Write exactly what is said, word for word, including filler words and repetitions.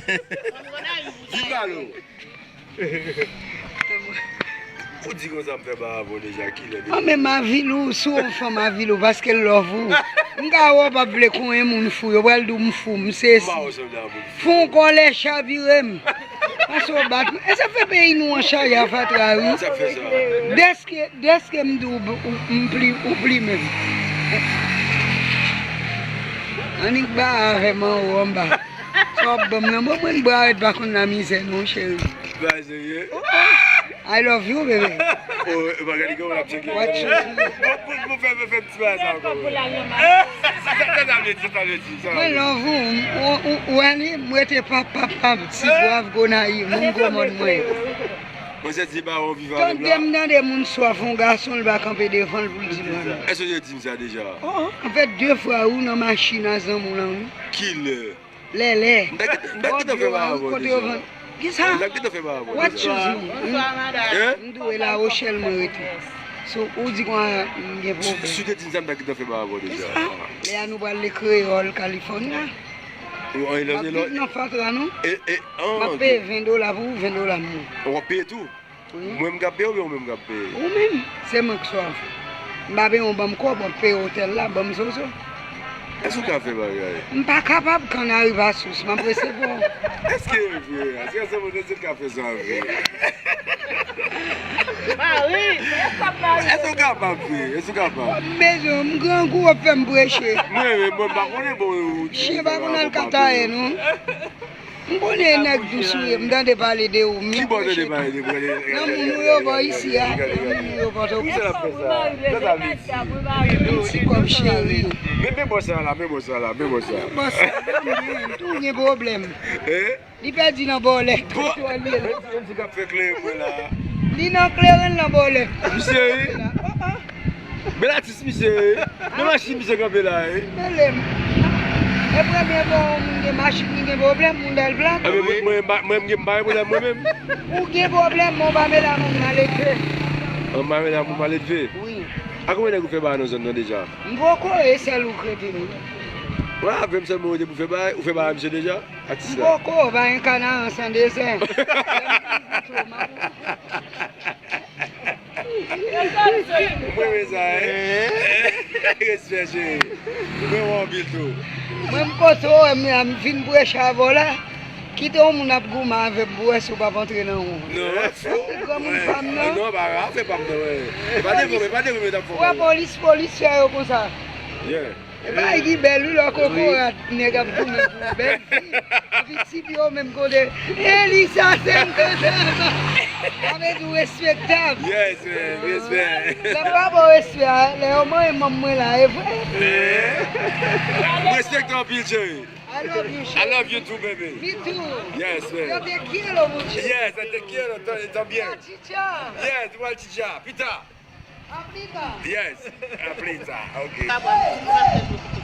Viv Malo. Ou di konsa m fè ba avè w deja, kilè deja? An men m avili w, si w yon fanm avili w, paske l love ou. M ka wè w p ap vle konyen moun fou, yo pral di w m fou, m sesi. M pa wè w sanble a moun fou. Fon kòlè chavire m. Panse w bat mwen. E sa fè peyi nou an chaje a fatra, wi. Sa fè sa. Dèske, dèske m di w, ou, m pli, ou plimen m. Annik ba avè m anwo anba. Sa w ap ban m nan? Bon, mwen, bra rèd pa konn la mizè non, cheri. Ba serye? I love you, baby. Oh, e pa gade kòman l ap tcheke. What you do? Bon, bon, bon, fè, fè, fè m ti bagay sa ankò. Sa, sa, sa vle di, sa vle di, sa vle di. Mwen love ou, ou, ou, ou wè li, m rete pap, pap, pap, ti brav Gonayiv, moun gwo mòn mwen. Mwen se di ba ou viv avè m la. Tande m tande moun swaf yon gason, l pa kanpe devan l pou l di mwen non. Èske w te di m sa deja? Oh, an fèt, de fwa, ou nan machin a zanmi w lan, wi. Kilè? Lèlè. M ta gentan, m ta gentan fè ba avè w deja. Kisa? M ta gentan fè ba avè w deja. What you do? Hein? M di w e La Rochelle mwen rete. So, ou di konsa m gen pwoblèm. Si w te di m sa, m ta gentan fè ba avè w deja. Kisa? Lè a nou pral le kreyòl California. M ap viv nan fatra, non. E, e, ah, ok. M ap peye ven dola pou ou, ven dola pou mwen. W ap peye tou? Wi. Mwen m k ap peye oubyen ou menm k ap peye? Ou menm, se mwen k swaf. M pa benyen w ban m kòb, w ap peye otèl la, ban m zozo. Èske w ka fè bagay? M pa kapab, kannari pa sous, m ap resevwa w. Èske e vre? Èske se mwen, èske w ka fè sa vre? Èske w kapab vre? Èske w kapab? M bezwen w, m grangou, w ap fè m preche. Mwen, mwen, mwen pa konnen, bon, ou di chen pa konn al kataye, non. M konnen e nèg dous ou ye, m tande pale de ou, m preche tou. Ki bò w tande pale de mwen? Nan moun ou yo bò isi a, nan moun ou yo Pòtoprens. Pou sa l ap fè sa? Sa sa vle di? Yon ti kòb cheri. Men, men bò sa la, men bò sa la, men bò sa. Men bò sa la, men tou gen pwoblèm. Hein? Li pèdi nan bòlèt. Bon. Menm si, menm si k ap fè kleren mwen la. Li nan kleren l nan bòlèt. Misye, wi. Oh, oh. Bèl atis misye, wi. Men machin misye kanpe la, wi. Mele m. E premye fwa yon moun gen machin, li gen pwoblèm, moun bèl plat. Enben, mwen, mwen, mwen, mwen, m pa gen pwoblèm mwen menm. Ou gen pwoblèm, men w pa mele a moun maledve. An, m pa mele a moun maledve? Wi. A konbyen nèg ou fè bagay nan zòn nan deja? M poko, e sèl ou k rete, wi. Wè, avè m sèlman ou te pou fè bagay, ou fè bagay a misye deja? Atis la. Mpoko, pa gen kanaran san dezè. Mwen renmen sa, hein? Respè, cheri. Mwen renmen w anpil tou. Mwen, m kote w, m, m vin preche avè w la. Kite yon moun ap goumen avè m pou wè si w p ap antre nan won. Non, fò. Granmoun pa m nan. Non, pa, pa fè pa m nan, wè. E pa devan, e pa devan, men t ap fè w. Wè polis, polis fè yo konsa. Yeah. E bagay ki bèl wi, lè w kokorat, nèg ap goumen pou bèl fi. Epi ti fi yo menm kote, Elisa senk an. Sa vle di w respektab. Yes, man, respè. Lè m pa ba w respè a, lè yo manyen manm mwen la, e vre. M respekte w anpil, cheri. I love you, cheri. I love you too, baby. Me too. Yes, man. Yo te quiero mucho. Yes, I te quiero ta-, también. Chicha. Yes, igual chicha. Pita. Aplica. Yes, aplica. Ok. Hey, hey.